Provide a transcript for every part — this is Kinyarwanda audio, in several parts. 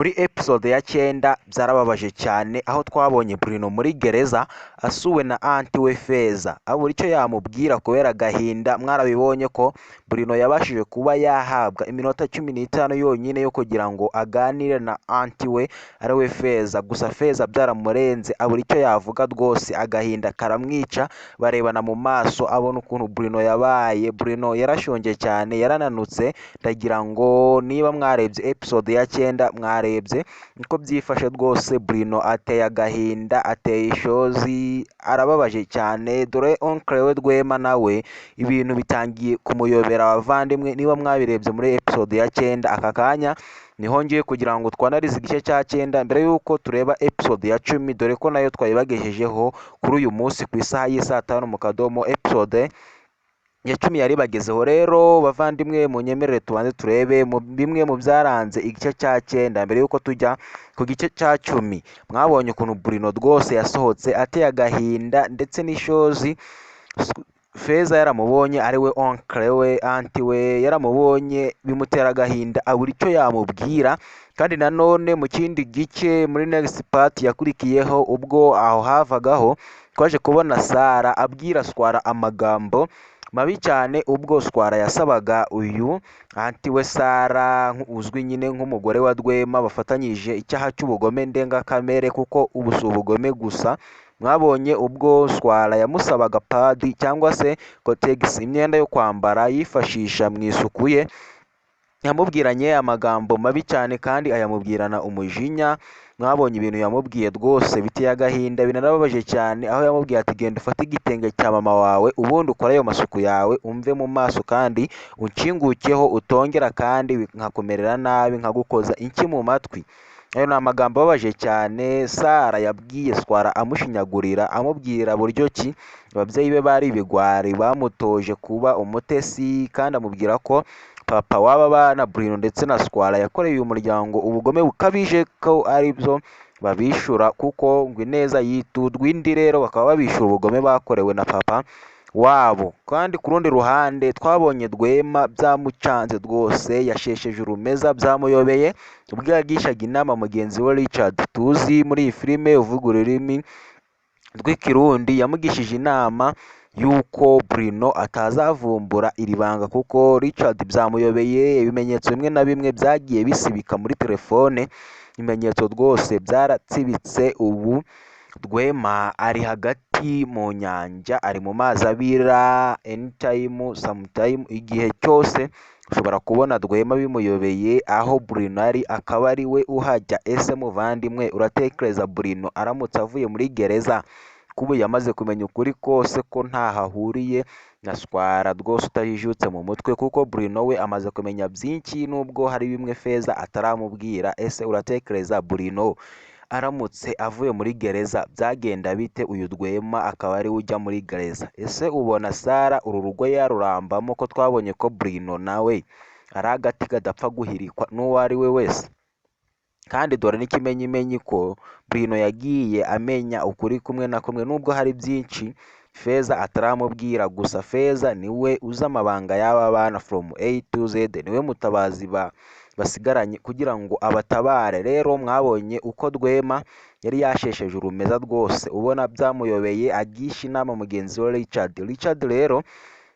Muri episode ya 9 byarababaje cyane, aho twabonye Bruno muri gereza asuwe na aunty we Feza, abura icyo yamubwira kubera agahinda. Mwarabibonye ko Bruno yabashije kuba yahabwa iminota 15 yonyine yo kugira ngo aganire na aunty we ari we Feza. Gusa Feza byaramurenze, abura icyo yavuga rwose, agahinda karamwica. Barebana mu maso, abona ukuntu Bruno yabaye. Bruno yarashonje cyane, yarananutse. Ndagira ngo niba mwarebye episode ya 9, mwarebye niko byifashe rwose. Bruno ateye agahinda, ateye ishozi, arababaje cyane. Dore oncle we Rwema nawe ibintu bitangiye kumuyobera. Abavandimwe, niba mwabirebye muri episode ya 9, aka kanya niho ngiye kugira ngo twanarize igice cya 9 mbere y'uko tureba episode ya 10, dore ko nayo twayibagejejeho kuri uyu munsi ku isaha y'isaa 5 mu kadomo. Episode ya 10 yari bagezeho. Rero bavandimwe, munyemerere tubanze turebe mu bimwe mu byaranze igice cya 9 mbere y'uko tujya ku gice cya 10. Mwabonye ukuntu Bruno rwose yasohotse ateye agahinda ndetse n'ishozi. Feza yaramubonye, ari we oncle we, aunty we, yaramubonye bimutera agahinda, abura icyo yamubwira. Kandi nanone mu kindi gice, muri next part yakurikiyeho, ubwo aho havagaho, twaje kubona Sara abwira Swara amagambo mabi cyane, ubwo Swara yasabaga uyu aunty we Sara, uzwi nyine nk'umugore wa Rwema bafatanyije icyaha cy'ubugome ndengakamere, kuko ubu si ubugome gusa. Mwabonye ubwo Swara yamusabaga pad cyangwa se Kotex, imyenda yo kwambara yifashisha mu isuku ye, yamubwiranye amagambo mabi cyane kandi ayamubwirana umujinya. Mwabonye ibintu yamubwiye rwose biteye agahinda, binanababaje cyane, aho yamubwiye ati: "Genda ufate igitenge cya mama wawe, ubundi ukore ayo masuku yawe, umve mu maso kandi unshingukeho, utongera kandi nkakumerera nabi nkagukoza inshyi mu matwi." Ayo ni amagambo ababaje cyane Sara yabwiye Swara, amushinyagurira, amubwira buryo ki ababyeyi be bari ibigwari bamutoje kuba umutesi, kandi amubwira ko papa w'aba bana Bruno ndetse na Swara yakoreye uyu muryango ubugome bukabije, ko ari byo babishura, kuko ngo ineza yiturwa indi. Rero bakaba babishura ubugome bakorewe na papa wabo. Kandi ku rundi ruhande twabonye Rwema byamucanze rwose, yashesheje urumeza, byamuyobeye ubwo yagishaga inama mugenzi we Richard tuzi muri iyi filime uvuga ururimi rw'Ikirundi. Yamugishije inama y'uko Bruno atazavumbura iri banga, kuko Richard byamuyobeye, ibimenyetso bimwe na bimwe byagiye bisibika muri telefone, ibimenyetso rwose byaratsibitse. Ubu Rwema ari hagati mu nyanja, ari mu mazi abira, anytime, sometime, igihe cyose ushobora kubona Rwema bimuyobeye aho Bruno ari, akaba ari we uhajya. Ese muvandimwe, uratekereza Bruno aramutse avuye muri gereza, kubu yamaze kumenya ukuri kose ko ntaho ahuriye na Swara, rwose utajijutse mu mutwe, kuko Bruno we amaze kumenya byinshi nubwo hari bimwe Feza ataramubwira? Ese uratekereza Bruno aramutse avuye muri gereza byagenda bite, uyu Rwema akaba ari we ujya muri gereza? Ese ubona Sara uru rugo yarurambamo, ko twabonye ko Bruno nawe ari agati kadapfa guhirikwa n'uwo ari we wese? Kandi dore n'ikimenyimenyi ko Bruno yagiye amenya ukuri kumwe na kumwe, nubwo hari byinshi Feza ataramubwira. Gusa Feza niwe uzi amabanga y'aba bana from A to Z, niwe mutabazi basigaranye kugira ngo abatabare. Rero mwabonye uko Rwema yari yashesheje urumeza rwose, ubona byamuyobeye, agisha inama mugenzi we Richard. Richard rero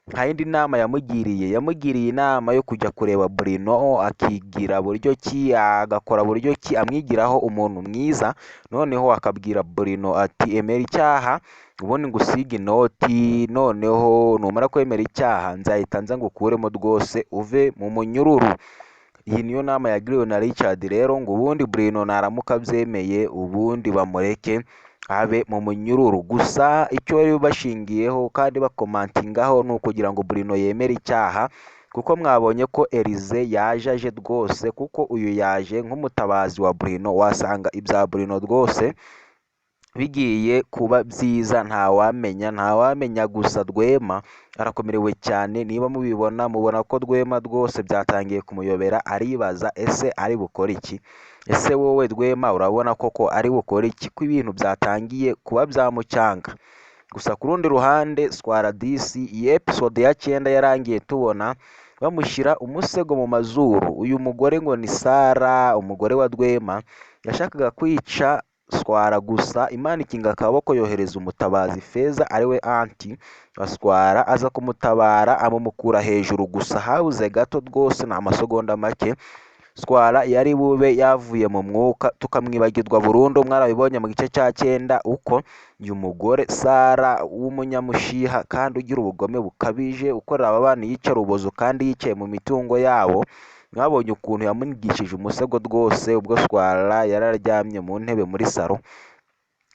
nta yindi nama yamugiriye, yamugiriye inama yo kujya kureba Bruno, akigira buryo ki, agakora buryo ki amwigiraho umuntu mwiza, noneho akabwira Bruno ati: "Emera icyaha, ubundi ngusige inoti, noneho numara kwemera icyaha nzahita nza ngukuremo rwose uve mu munyururu." Iyi niyo nama yagiriwe na Richard. Rero ngo ubundi Bruno naramuka abyemeye, ubundi bamureke abe mu munyururu. Gusa icyo bari bashingiyeho kandi bakomantingaho ni ukugira ngo Bruno yemere icyaha, kuko mwabonye ko Elize yaje aje rwose, kuko uyu yaje nk'umutabazi wa Bruno. Wasanga ibya Bruno rwose bigiye kuba byiza, ntawamenya, ntawamenya. Gusa Rwema arakomerewe cyane, niba mubibona, mubona ko Rwema rwose byatangiye kumuyobera, aribaza ese ari bukore iki? Ese wowe Rwema urabona koko ari bukore iki, ko ibintu byatangiye kuba byamucyanga? Gusa ku rundi ruhande, Swaradisi, iyi episode ya 9 yarangiye tubona bamushyira umusego mu mazuru. Uyu mugore ngo ni Sara, umugore wa Rwema, yashakaga kwica Swara gusa Imana ikinga akaboko yohereza umutabazi Feza ariwe anti wa Swara aza kumutabara amumukura hejuru, gusa habuze gato rwose ni amasegonda make Swara yari bube yavuye mu mwuka tukamwibagirwa burundu. Mwarabibonye mu gice cya 9 uko uyu mugore Sara w'umunyamushiha kandi ugira ubugome bukabije, ukorera aba bana iyicarubozo kandi yicaye mu mitungo yabo. Mwabonye ukuntu yamunigishije umusego rwose ubwo Swara yararyamye mu ntebe muri salo,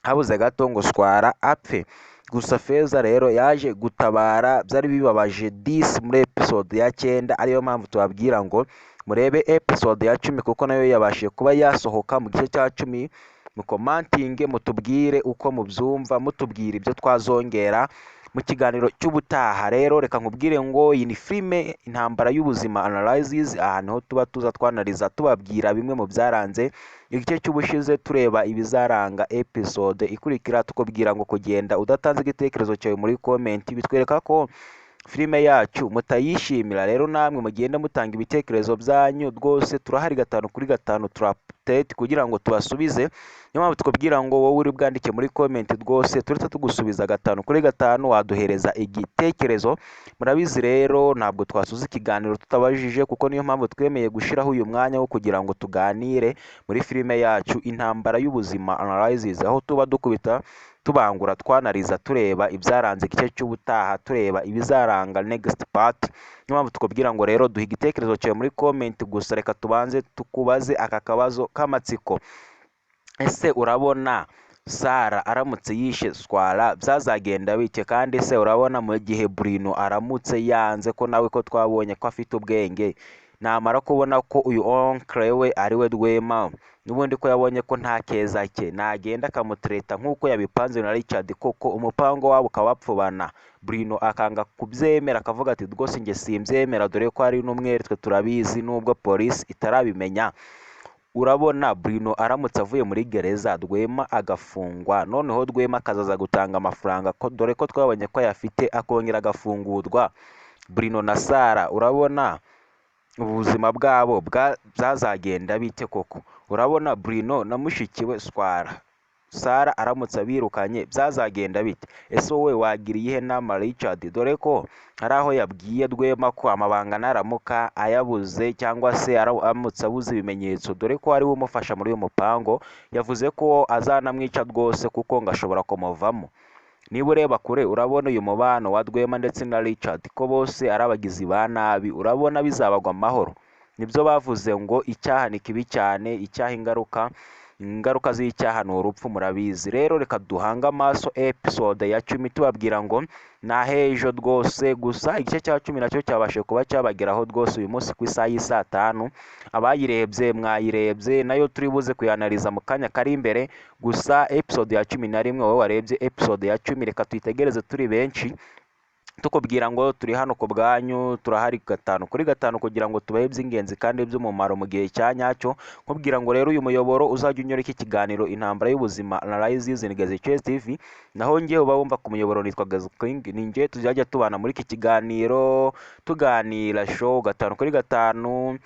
habuze gato ngo Swara apfe. Gusa Feza rero yaje gutabara, byari bibabaje disi muri episode ya 9, ariyo mpamvu tubabwira ngo murebe episode ya 10 kuko nayo yabashije kuba yasohoka mu gice cya 10. Mukomantinge mutubwire uko mubyumva, mutubwire ibyo twazongera mu kiganiro cy'ubutaha. Rero reka nkubwire ngo iyi ni filime Intambara y'Ubuzima Analysis, ahantu ho tuba tuza twanaliza tubabwira bimwe mu byaranze igice cy'ubushize, tureba ibizaranga episode ikurikira, tukubwira ngo kugenda udatanze igitekerezo cyawe muri comment bitwereka ko filime yacu mutayishimira. Rero namwe mugenda mutanga ibitekerezo byanyu rwose, turahari 5 kuri 5 turapdate kugira ngo tubasubize. Niyo mpamvu tukubwira ngo wowe uri bwandike muri comment rwose turetse tugusubiza 5 kuri 5, waduhereza igitekerezo. Murabizi rero ntabwo twasuza ikiganiro tutabajije, kuko niyo mpamvu twemeye gushiraho uyu mwanya wo kugira ngo tuganire muri filime yacu Intambara y'Ubuzima Analysis, aho tuba dukubita tubangura twanariza tureba ibyaranze igice cy'ubutaha, tureba ibizaranga next part. Niyo mpamvu tukubwira ngo rero duhe igitekerezo cyawe muri comment. Gusa reka tubanze tukubaze aka kabazo k'amatsiko: ese urabona Sara aramutse yishe Swara byazagenda bite? Kandi se urabona mu gihe Bruno aramutse yanze ko nawe ko twabonye ko afite ubwenge, namara kubona ko uyu oncle we ari we Rwema, n'ubundi ko yabonye ko nta keza ke, nagenda akamutereta nk'uko yabipanze na Richard, koko umupango wabo ukabapfubana, Bruno akanga kubyemera akavuga ati rwose njye simbyemera, dore ko ari n'umwere twe turabizi nubwo polisi itarabimenya. Urabona Bruno aramutse avuye muri gereza Rwema agafungwa, noneho Rwema akazaza gutanga amafaranga ko dore ko twabonye ko ayafite, akongera agafungurwa, Bruno na Sara urabona ubuzima bwabo byazagenda bite koko? Urabona Bruno na mushiki we Swara, Sara aramutse abirukanye byazagenda bite? Ese wowe wagira iyihe nama Richard, dore ko hari aho yabwiye Rwema ko amabanga naramuka ayabuze cyangwa se aramutse abuze ibimenyetso, dore ko ari we umufasha muri uyu mupango, yavuze ko azanamwica rwose kuko ngo ashobora kumuvamo. Niba ureba kure urabona uyu mubano wa Rwema ndetse na Richard ko bose ari abagizi ba nabi, urabona bizabagwa amahoro? Nibyo bavuze ngo icyaha ni kibi cyane, icyaha ingaruka z'icyaha ni urupfu, murabizi. Rero reka duhange amaso episode ya 10 tubabwira ngo nahejo rwose. Gusa igice cya 10 nacyo cyabashije kuba cyabageraho rwose uyu munsi ku isaha y'isaa 5. Abayirebye mwayirebye, nayo turi buze kuyanaliza mu kanya kari imbere. Gusa episode ya 11, wowe warebye episode ya 10, reka tuyitegereze turi benshi, tukubwira ngo turi hano ku bwanyu, turahari 5 kuri 5 kugira ngo tubahe iby'ingenzi kandi by'umumaro mu gihe cya nyacyo. Nkubwira ngo rero uyu muyoboro uzajya unyura iki kiganiro Intambara y'Ubuzima Analysis ni Gazi Chess TV, naho njye uba wumva ku muyoboro nitwa Gazi King, ni njye tuzajya tubana muri iki kiganiro tuganira show 5 kuri 5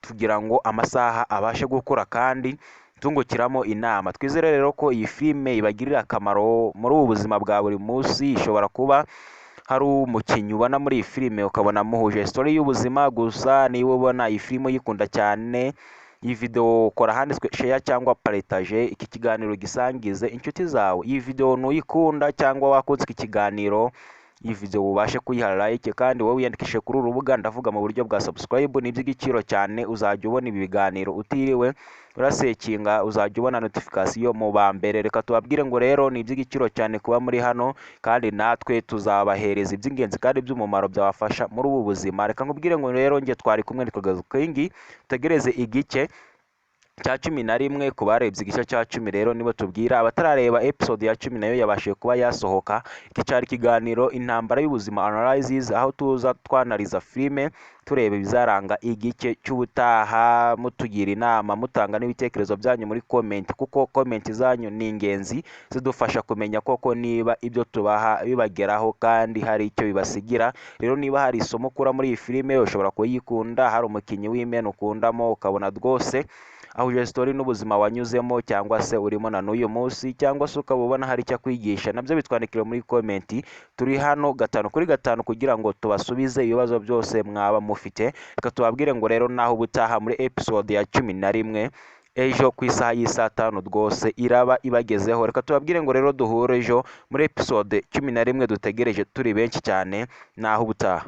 tugira ngo amasaha abashe gukura kandi tungukiramo inama. Twizere rero ko iyi filime ibagirira akamaro muri ubu buzima bwa buri munsi. Ishobora kuba hari umukinnyi ubona muri iyi filime ukabona muhuje story y'ubuzima. Gusa niba ubona iyi filime uyikunda cyane, iyi video kora handitswe share cyangwa partage, iki kiganiro gisangize inshuti zawe. Iyi video nuyikunda cyangwa wakunze iki kiganiro, iyi video ubashe kuyiha like, kandi wowe wiyandikishe kuri uru rubuga, ndavuga mu buryo bwa subscribe, ni iby'igiciro cyane. Uzajya ubona ibi biganiro utiriwe urasekinga, uzajya ubona notification mu ba mbere. Reka tubabwire ngo rero ni iby'igiciro cyane kuba muri hano, kandi natwe tuzabahereza iby'ingenzi kandi by'umumaro byabafasha muri ubu buzima. Reka nkubwire ngo rero njye twari kumwe nitwa Gazi King, tutegereze igice cya 11. Ku barebye igice cya 10 rero nibo tubwira, abatarareba episode ya 10 nayo yabashije kuba yasohoka. Iki cyari ikiganiro Intambara y'Ubuzima Analysis, aho tuza twanaliza filime, tureba ibizaranga igice cy'ubutaha, mutugira inama, mutanga n'ibitekerezo byanyu muri comment, kuko comment zanyu ni ingenzi, zidufasha kumenya koko niba ibyo tubaha bibageraho kandi hari icyo bibasigira. Rero niba hari isomo ukura muri iyi filime, ushobora kuyikunda, hari umukinnyi w'imena ukundamo, ukabona rwose ahuje story n'ubuzima wanyuzemo cyangwa se urimo na n'uyu munsi, cyangwa se ukaba ubona hari icyo akwigisha, nabyo bitwandikire muri comment. Turi hano 5 kuri 5 kugira ngo tubasubize ibibazo byose mwaba mufite. Reka tubabwire ngo rero naho ubutaha muri episode ya 11 ejo ku isaha y'isaa 5 rwose iraba ibagezeho. Reka tubabwire ngo rero duhure ejo muri episode 11 dutegereje turi benshi cyane. Naho ubutaha.